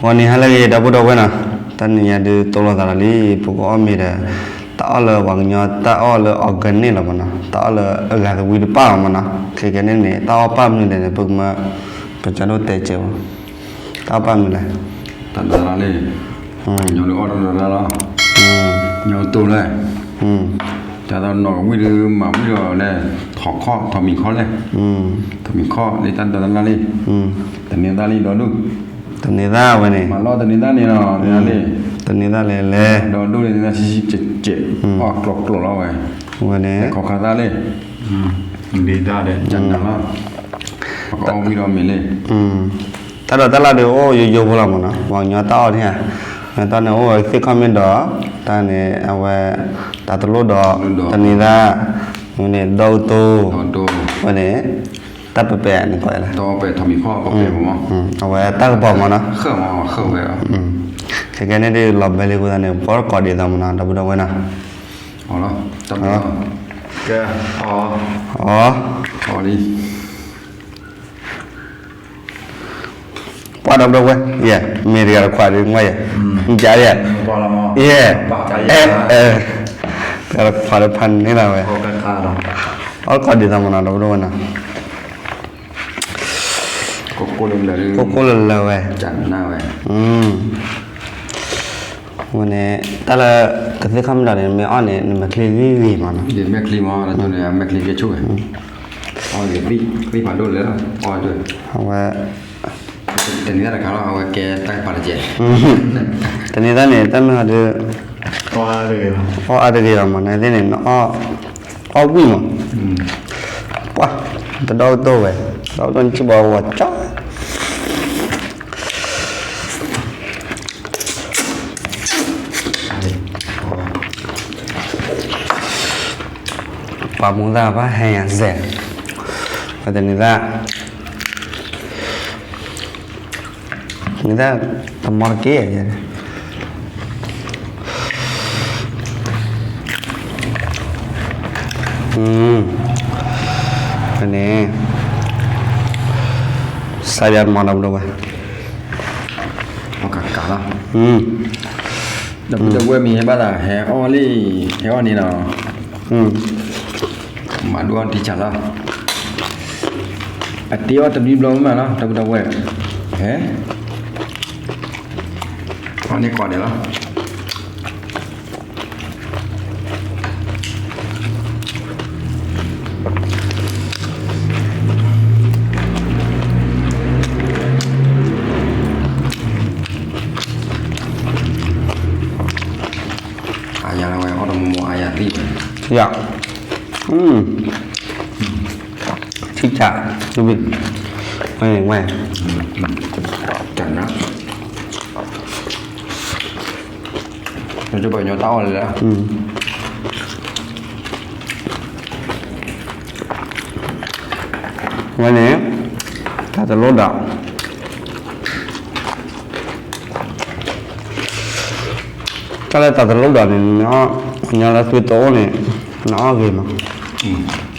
ဂီၤနံၤဟါလၢအဂ့ၤ ဒီပုၢ်ဒီဝဲၢ်နီၤ, တနံၤညါဒုးတိၢ်လိာ်သးဒီးလံ ပကအီၣ်မ့ၤဒီး တၢ်အီၣ်လၢပှၤကညီတၢ်အီၣ်လၢ organic လီၤမးနီၤ, တၢ်အီၣ်လၢအဂၤသဝံတပၣ်လီၤမးနီၤ, ခဲကဲန့ၣ်န့ၣ် တၢ်အီၣ်ပၣ်မနုၤလဲၣ်န့ၣ် ပကမၢ ပကၢ်ဒိၣ်တဲကဲးဘၣ်, တၢ်အီၣ်ပၣ်မနုၤလဲၣ်, တၢ်ဒၣ်လၢန့ၣ် ပှၤကညီဒုးအီၣ်တၢ်ဒၣ်လီၤ, ညီတိၢ်လဲၣ် တၢ်သးနီၢ်ကဝံၣ်ဒုးမၤဝံၣ်ဒီးလဲၣ်, ထီၣ်ခီၣ် ထီၣ်မံၤခီၣ်လဲၣ်, ထီၣ်မံၤခီၣ်လၢတၢ်ဒၣ်လၢန့ၣ်, တန့ၤသၣ်လံဒီဒူၣ်, တန့ၤသၣ်ဝဲန့ၣ်, မၤလီၤတန့ၤသၣ်န့ၣ်လီၤ, တန့ၤသၣ်လဲၣ်လဲၣ်, ဒီဒူၣ်န့ၣ်သၣ်ဆံဆံကဲးကဲး, အီၣ်ကျိးကျိးလီၤဝဲ, ဝဲန့ၣ်, ခီခါသၣ်လံ, ဒ့ဒၣ်ဒီးကနၤလီၤ, ပကအီၣ်ဝံၣ်ဒီးမ့ၤလံ တၢ်ဒိးတၢ်လၣ်ဒုးအိၣ်ယိယိဖိလီၤမးနီၤ, ပှၤကညီတၢ်အီၣ်န့ၣ်ဧါ, မ့ၢ်တၢ်န့ၣ်အိၣ်ဝဲသ့ၣ်ခီၣ်မ့ၢ်ဒီး, တၢ်န့ၣ်အဝဲ, တၢ်တလိၣ်ဒီး, တန့ၤသၣ်, ဝဲန့ၣ်ဒီအူတိ, ဝဲန့ၣ်, တၢ်ပဲာ်ပဲာ်န့ၣ်ကိးလၢ, အဝဲတၢ်ကပီၤမးနီၤ, ခဲကဲန့ၣ်ဒုးလီၤဘဲလံအဃိသတးန့ၣ် ပအီၣ်ကိးဒံးသးမးနီၤ ဒီပုၢ်ဒီဝဲၢ်နီၤ, အီ ပှၤဒီပုၢ်ဒီဝဲၢ်, ယဲ, မ့ၢ်တဂၤတခွးဒုး မ့ၢ်ယဲ, မ့ၢ်ကယဲ, ယဲ, တဂၤတခွးဒီးဖးန့ၢ်လီၤဝဲ, အီၣ်ကိးဒံးသးမးနီၤ ဒီပုၢ်ဒီဝဲၢ်နီၤ, ကိၢ်ကိၢ်လၢလၢဝဲ, ဝဲန့ၣ်, တၢ်လၢ, ကသ့ၣ်ခီၣ်မ့ၢ်ဒီးန့ၣ် မ့ၢ်အီၣ်န့ၣ် နမဲာ်ချံဂ့ၤဂ့ၤမးနီၤ, မဲာ်ချံမး, မဲာ်ချံကဲဆိၣ်ဝဲ, အီၣ်ဂ့ၤသံၣ်ဖးဒိၣ်လဲၣ်လီၤ, အီၣ်, အဝဲ, တန့ၤသၣ်တခါလီၤ အဝဲကဲတၢ်ကပၤတကဲး, တန့ၤသၣ်န့ၣ် တၢ်မ့ၢ်ဟီဒုး, အီၣ်အါတဂ့ၤလီၤမး နသ့ၣ်န့ၣ်, အီၣ်ဝံၣ်မး, ပှၤ, တဒီတတိၢ်ဝဲ, ဒီတတိၢ်န့ၣ် ကဘီဝီၤကၠီ ပှၤမူသၣ်ဘၣ်ဟဲယၤစဲး, ပတန့ၤသၣ်, န့ၤသၣ်, တမီတက့ၢ်, န့ၣ်, စးယၤတမီဒီပုၢ်ဒီဝဲၢ်, ဒီပုၢ်ဒီဝဲၢ်မ့ၢ်ဟဲဘၣ်သး ဟဲအီၣ်လံ, ဟဲအီၣ်န့ၣ်လီၤ, မၤဒိၣ်အီၣ်ထံဆးလီၤ, အတ့အီၣ်တဘျီဘျီမးလီၤ ဒီပုၢ်ဒီဝဲၢ်, ဟဲ, အီၣ်န့ၢ်ကိးဒဲးလီၤ အါယၤလၢဝဲ အီၣ်တမီၤမီၤအါယၤသံဝဲ, ယၤ, ထံဆး, ဝဲ, ဝဲ, တၢ်နါ, ပှၤကညီတၢ်အီၣ်လဲၣ်, ဝဲန့ၣ်, တၢ်တလိၣ်ဒီး တၢ်လၢတၢ်တလိၣ်ဒီးန့ၣ် နအီၣ်, ပှၤကညီလၢသွံၣ်တအိၣ်န့ၣ် နအီၣ်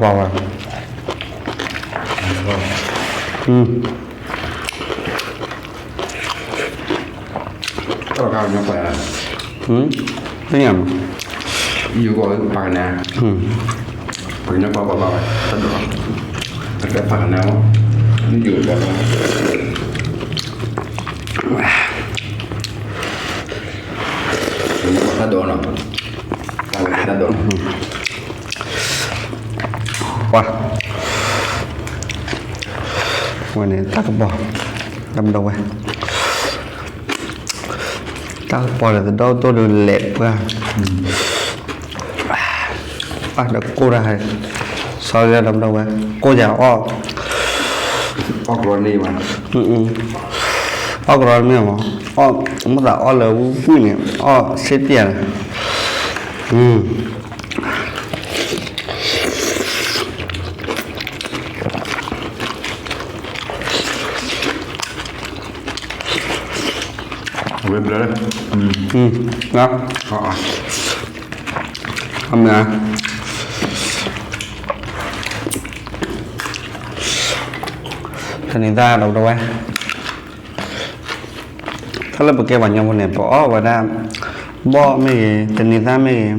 ဂ့ၤမး, တၢ်ကပီၤဝဲ, သ့ၣ်ညါမး, ယိၤကီးပာ်ကနဲ, ပှၤကညီပာ်ပာ်ပာ်ဝဲ, တၢ်ဒိး, အကဲပာ်ကနဲမး, ယိၤကီးပာ်, ပှၤကညီပာ်တၢ်ဒိးနီၤ, ပာ်ဝဲတၢ်ဒိးနီၤ. ပှၤ, ဝဲန့ၣ် တၢ်ကပီၤ, တၢ်မဒိဝဲ, တၢ်ကပီၤဒီးတဒီတိၢ်ဒီးလဲၤပှၤ, ပှၤဒီးကိၢ်တၢ်, ဆီလီၤတၢ်မဒိဝဲ, ကိၢ်ယၤအီၣ်, အီၣ်ကရီန့ၣ်ဘၣ်, အီၣ်ကရီတမ့ၢ်မး, အီၣ်, မ့ၢ်သးအီၣ်လၢဝံၣ်ဝံၣ်န့ၣ် အီၣ်စ့တံၢ်န့ၣ် အဝဲဘျ အမ့ၢ် တနံၤသၢဒီးဝဲ တၢ်လၢပကဲပှၤကညီဖိန့ၣ် ပအီၣ်ဝဲဒၣ် ဘီၣ်မ့ၢ်ဂ့ၤ, တနံၤသၢမ့ၢ်ဂ့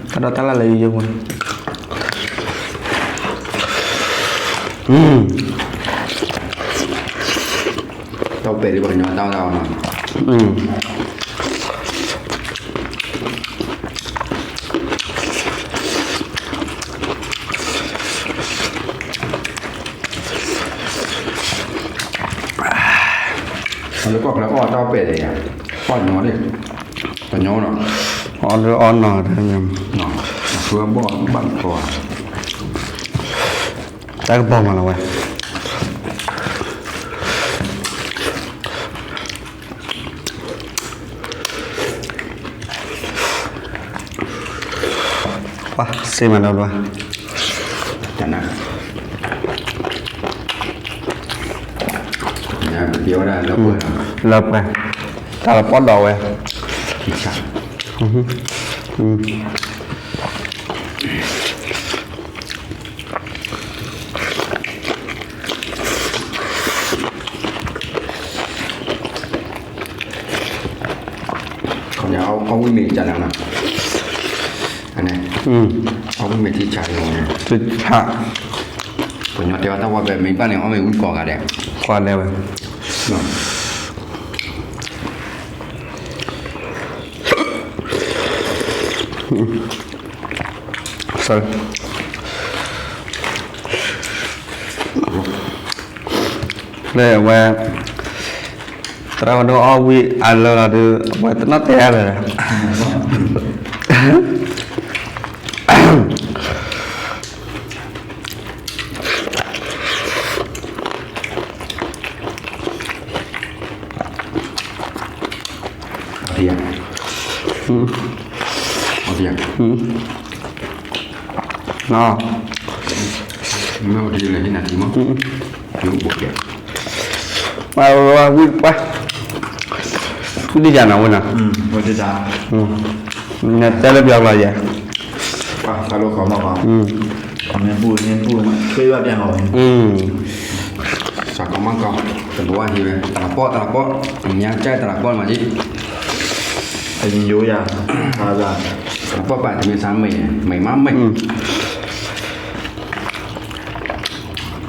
ၤ, တၢ်ဒီးတၢ်လၢ်လၢယိယိဖိန့ၣ် တၢ်ပဲာ်ဒ်ပှၤကညီတၢ်အီၣ်တၢ်အီနီၤ. လၢကီၢ်ချၢအီၣ်တၢ်ပဲာ်ဒ်ယၤ, ပှၤကညီဒၣ်, ပှၤကညီနီၤ, အီၣ်လၢအီၣ်နီၤ, အဃုဘီၣ်ဘၣ်ကီၤ, တၢ်ကပီၤမးလီၤဝဲ. ပှၤစ့မးလီၤဘျီ, တနၤ, လၢပှဲၤ, တၢ်လီၤပီၣ်ဒီးဝဲ, အီၣ်ဝံၣ်မ့ၤကနၤနီၤ, အီၣ်ဝံၣ်မ့ၤထံဆး, ထံဆး, ပှၤကညီတဲဝဲတၢ်ဝဲဘဲမ့ၢ်ဘၣ်န့ၣ် အီၣ်မ့ၤဝံၣ်ကိးဂၤဒဲး, ကိးဂၤဒဲးဝဲ. လၢဝဲ သရၣ်ဝဲဒိၣ်အီၣ်ဝံၣ်အါလၢလီၤဒီး အဝဲတနီၣ်တဲအါလၢၤ အီၣ်ယၤ, အီၣ်ယၤ, မ့ၢ်အီၣ်ဒ်လဲၣ် ဟံးနၤထံမး, ယအိၣ်ဘိးကဲ, ပှၤဝဲဝံၣ်ပှၤ, ဝံၣ်ဒ်ယၤနၤဝဲနၤ, နတဲလၢပျီလီၤယဲ, ပှၤ, ပှၤ, စးကီးမၤကီး, တဘိဟံးဝဲ, တလးပီၣ် တလးပီၣ်, ညါကၢ်တလးပီၣ်မးဒ်, အယိယၤ, တလးပီၣ်ပာ်တမ့ၢ်ဆါမ့ၢ်, မ့ၢ်မးမ့ၢ်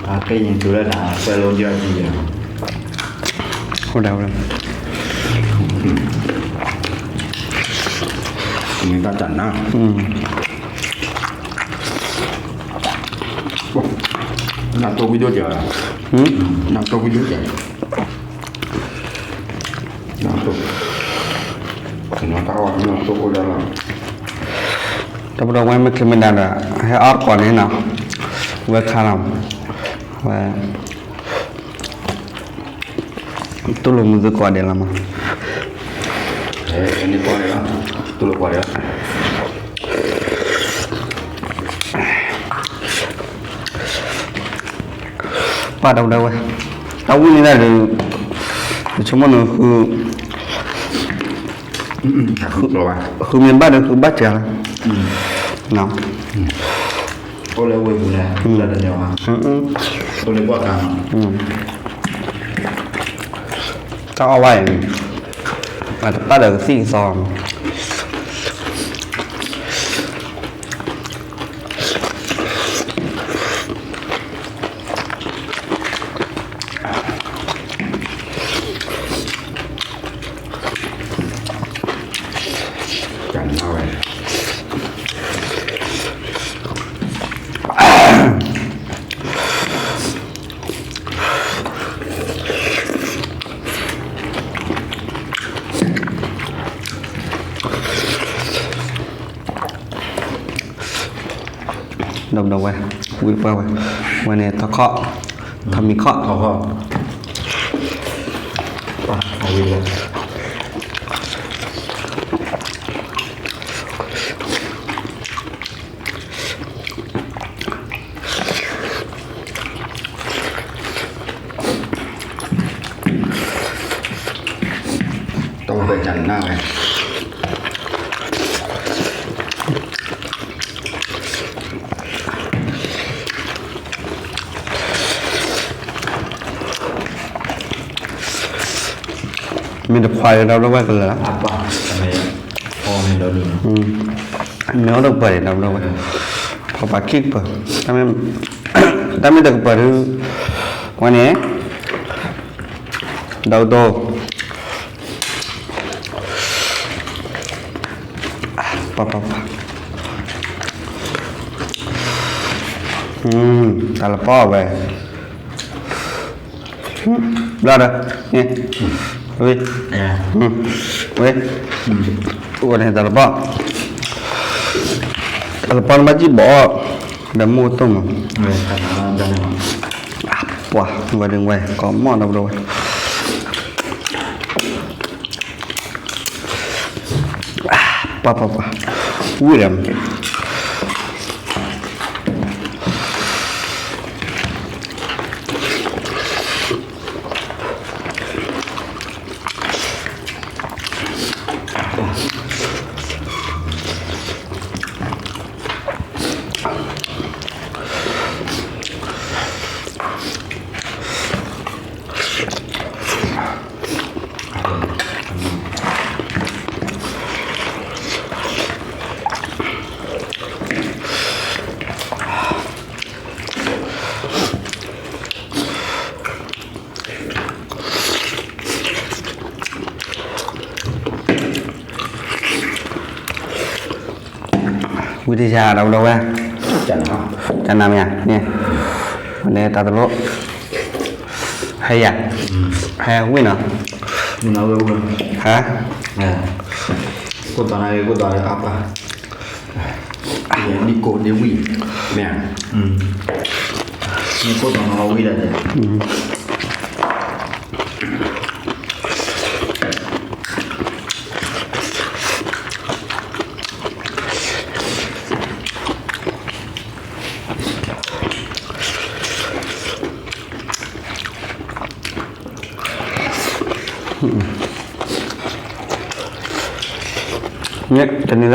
အကဲယၤတူၢ်လၢတၢ်ပၢလီၤဒီးအကံယၤ, ဟုတ်တယ်, ဟုတ်တယ်, မ့ၢ်တၢ်တၢ်နၤ, နၢ်တိၢ်ဝံၣ်ဒိၣ်ကဲ, နၢ်တိၢ်ဝံၣ်ဒိၣ်ကဲ, နၢ်တိၢ်, နၢ်တိၢ်အိၣ်ဒၣ်လီၤ, တၢ်ပဒီဝဲမ့ၢ်ချ့မ့ၢ်ဒၣ်ဒီး ဟဲအီၣ်ကိးန့ၣ်နီၤ, ဝဲခါလီၤ, ဝဲ တူၢ်လိာ်မုာ်သုကိးဂၤဒဲးလီၤမး, တူၢ်လိာ်ကိးဂၤဒဲးလီၤ, ပာ်ဒီဝဲဒၣ်ဝဲ, တၢ်ဝံၣ်န့ၣ်ဒၣ်ဒီး, ယဆိကမိၣ်န့ၣ် ဃုမ့ၢ်ဘၣ်ဒီးဃုဘၣ်စှၤလီၤ, အိၣ်လၢဝ့ၢ်ပူၤလဲၣ်, အိၣ်လၢတညီဘၣ်, အိၣ်လၢကွၢ်ကါ, တၢ်အီၣ်ဝဲအံၤန့ၣ်, အတပၣ်ဒီးကသံၣ်ကသီ, ကနၣ်ဝဲ, ဒီးဝဲ, ဝံၣ်ပှၢ်ဝဲ, ဝဲန့ၣ်ထီၣ်ခီၣ်, ထီၣ်မံၤခီၣ်, တၢ်ဝဲ မ့ၢ်တခွါဒီး ဒီပုၢ်ဝဲၢ်ကလၢာ်လီၤ, မ့ၢ်အိၣ်တကပၤန့ၣ် ဒီပုၢ်ဝဲၢ်, ဖီပာ်ခံကပၤ, တၢ်မ့ၢ်တကပၤဒုး, ဝဲန့ၣ်, ဒီးဒိ, ပှၤပှၤပှၤ, တၢ်လၢပီၢ်ဝဲ, ဘျီဒီး, ဝဲ, ဝဲ, အိၣ်န့ၣ်တၢ်လၢပီၢ်, တၢ်လၢပီၢ်နဘၣ်စံၣ်ဘီၣ်, ဒီးမူတိၢ်မး, ပှၤ, ဝဲဒၣ်ဝဲ, ကိးမီၣ်ဒီးဘျီဝဲ ပှၤပှၤပှၤ, ဝံၤဒီး, ဝံၤတယၤဒီးဘျီဝဲ, တၢ်နၤမ့ၢ်ဧါ, န့ၣ်, ဝဲန့ၣ်တၢ်တလိၣ်, ဟဲယၤ, ဟဲဝံၤနီၤ, ဟဲ, ကိၢ်တီၤနၤဂ့ၤ ကိၢ်တီၤအါပၢ်, နကိၢ်ဒ့ဝံၤ, မ့ၢ်ဧါ, နကိၢ်တီၤနၤဝံၤဒီး, န့ၣ်တနံၤလၢ,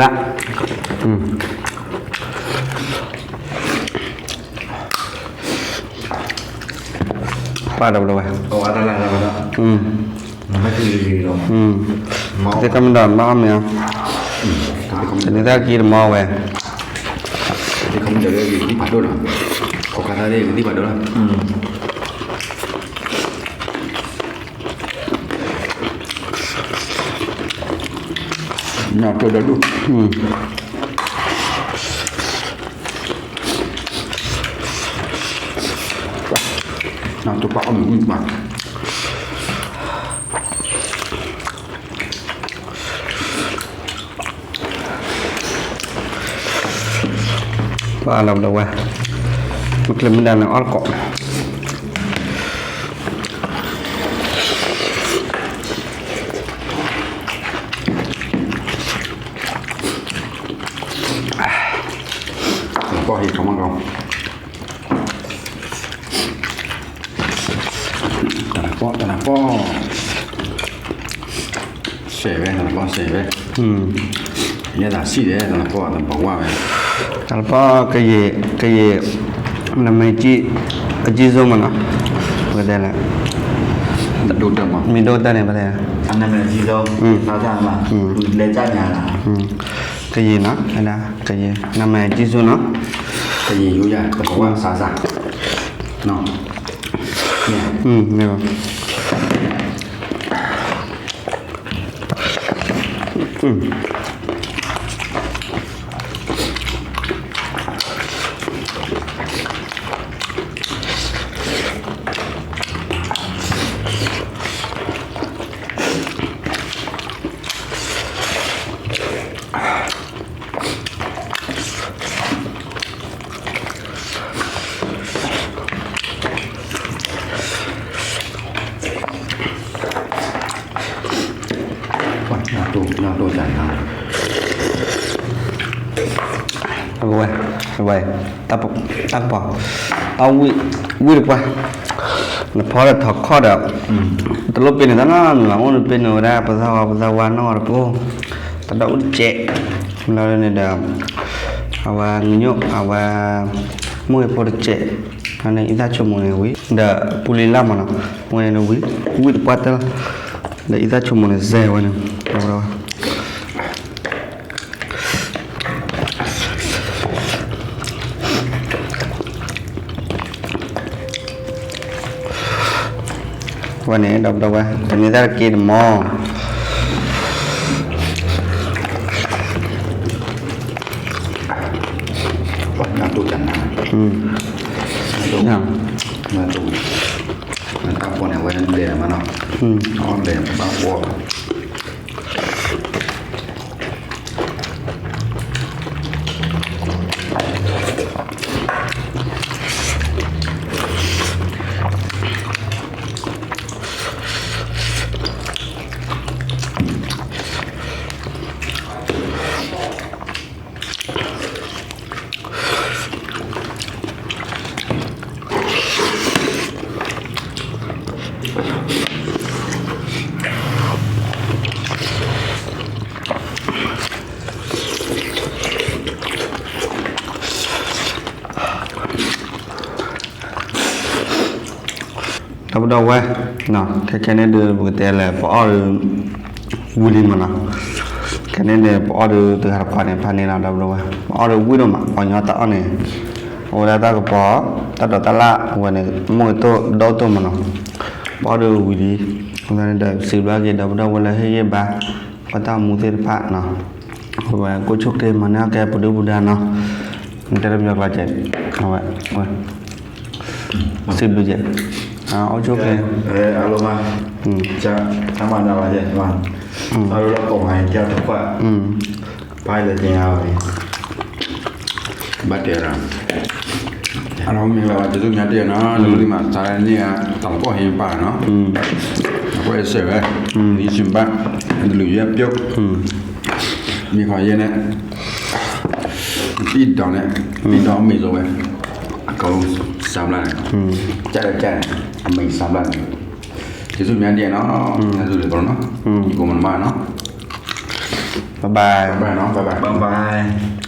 ပၢ်ဒီးဘျီဝဲ, သ့ၣ်ကမၤဒီးမၤအီၣ်မ့ၢ်, တနံၤတၢ်က့ၤတမၤဝဲ, သ့ၣ်ကမၤဒီးက့ၤသံဖးဒိၣ်လီၤ, ကီၢ်ခါသၣ်သ့ၣ်ကသံဖးဒိၣ်လီၤ. နတိၢ်ဒီးဒူၣ်, နတိၢ်ပာ်အီၣ်မ့ၢ်ဝံၣ်ပာ် ပှၤလီၤဘျီဝဲ, မ့ၢ်ကျဲမ့ၢ်ဒၣ်န့ၣ်အီၣ်တကိး, ပီၢ်ဟ့ၣ်ခီမီၢ်ကီၢ်, တၢ်နပီၢ် တၢ်နပီၢ်, စဲးဝဲ တၢ်နပီၢ်စဲးဝဲ, ယဲဒၣ်စံၣ်ဝဲ တၢ်နပီၢ်တဘီဝါဝဲ, တၢ်နပီၢ်ကယံာ် ကယံာ် နမ့ၢ်ကံ အကံစိမးနီၤ, ပကတဲလဲၣ်, မ့ၢ်ဒိၣ်တၢ်န့ၣ် ပတဲ, နမ့ၢ်ကံစိ, လဲၤကၢ်ညါ, ကယံာ်နီၤ, ကယံာ် နမ့ၢ်ကံစိနီၤ, ကယံာ်ယိယၤ တဘီဝါစးစး, မ့ၢ် နတိၢ်တၢ်နၤ, အဝဲ အဝဲ တၢ်ကပီၤ အဝံၣ်, ဝံၣ်တပှၢ်, နဖီဒီးထီၣ်ခီၣ်ဒီး, တလိၣ်ပ့ၤန့ၢ်သးနီတမံၤဘၣ်, အိၣ်နပ့ၤန့ၢ်ဝဲဒၣ် ပသၣ်ဝါ ပသၣ်ဝါနီၢ်ဂီၤတပူၤ, တၢ်ဒိၣ်အိၣ်တစဲး, လီၤန့ၣ်ဒီး အဝဲငညိၣ် အဝဲ မိၢ်ဂ့ၤဖိတစဲး, န့ၣ်အံသၣ်ဆိကမိၣ်န့ၣ်ဝံၤ ဒီးပူလံလၢ်မးနီၤ, ဝဲန့ၣ်ဝံၤ, ဝံၣ်တပှၢ်တၢ်လီၤ, ဒီးအံသၣ်ဆိကမိၣ်န့ၣ်စဲးဝဲန့ၣ် ဝဲန့ၣ် ဒီပုၢ်ဒီဝဲၢ် တန့ၢ်သၣ်တက့ၢ်တမီၤ, နၢ်တိၢ်တၢ်နၢ်, နၢ်တိၢ်, နၢ်တိၢ်, နတၢ်ပီၢ်န့ၣ် အဝဲဘျဲၣ်မးနီၤ, အီၣ်ဘျဲၣ်ဘၣ်ပီၢ် ဒီပုၢ်ဒီဝဲၢ်, ခဲခဲန့ၣ်ဒီး ပကတဲလၢပအီၣ်ဒီး ဝံၤလံမးနီၤ, ခဲန့ၣ်ဒီး ပအီၣ်ဒီးတဂၤတပှၢ်န့ၣ် ဖးန့ၣ်လီၤ ဒီပုၢ်ဒီဝဲၢ်, ပအီၣ်ဒီးဝံၣ်ဒိၣ်မး ပှၤညီတၢ်အီၣ်န့ၣ်, အဝဲဒၣ်တၢ်ကပီၤ, တၢ်ဒိးတၢ်လၣ်ဝဲန့ၣ် မိၢ်ဂ့ၤဒိၣ်ဒိၣ်မးနီၤ, ပအီၣ်ဒီးဝံၤလံ, အဃိသတးန့ၣ်ဒီး စံးဘျုးက့ၤ ဒီပုၢ်ဒီဝဲၢ်လၢဟ့ၣ်ဂံၢ်ဘါ ပတၢ်အိၣ်မူသ့ၣ်တဖၣ်နီၤ, အဝဲကိးဆိၣ်က့ၤမၤန့ၢ်အီၣ်ကဲပဒုၣ်ပဒါနီၤ, နတဲတမံၤကျါကဲ, အဝဲ စံးဘျုးကဲ, အိၣ်ဆိၣ်က့ၤ, အါလီၤမး, တၢ်မၤနၢၤဘၣ်ကဲ, အါလီၤလၢကိးမးကဲတခွါ, ပၢ်လၢကဲအါဘၣ်, ဘၣ်တဲရၤ အါလီၤမ့ၢ်လၢ ကျေးဇူးများတင်နီၤ, လၢလံမး သးန့ၢ်တၢ်ကီၢ်ဟ့ၣ်ပၢ်နီၤ, အကွဲးစဲးဝဲ, ယစံးဘၣ်, တလူၤယဲပျိ, မ့ၢ်ခီယဲန့ၣ်, ပံၣ်ဒီးန့ၣ်, ပံၣ်ဒီးအမ့ၢ်စိဝဲ, အကလုာ်စးဘျါန့ၣ်, ကၢ်ကၢ်န့ၣ်, အမ့ၢ်စးဘျါန့ၣ်, ကျေးဇူးများတင်နီၤ, ယကမၤမးနီၤ, bye bye, bye bye နီၤ, bye bye, bye bye.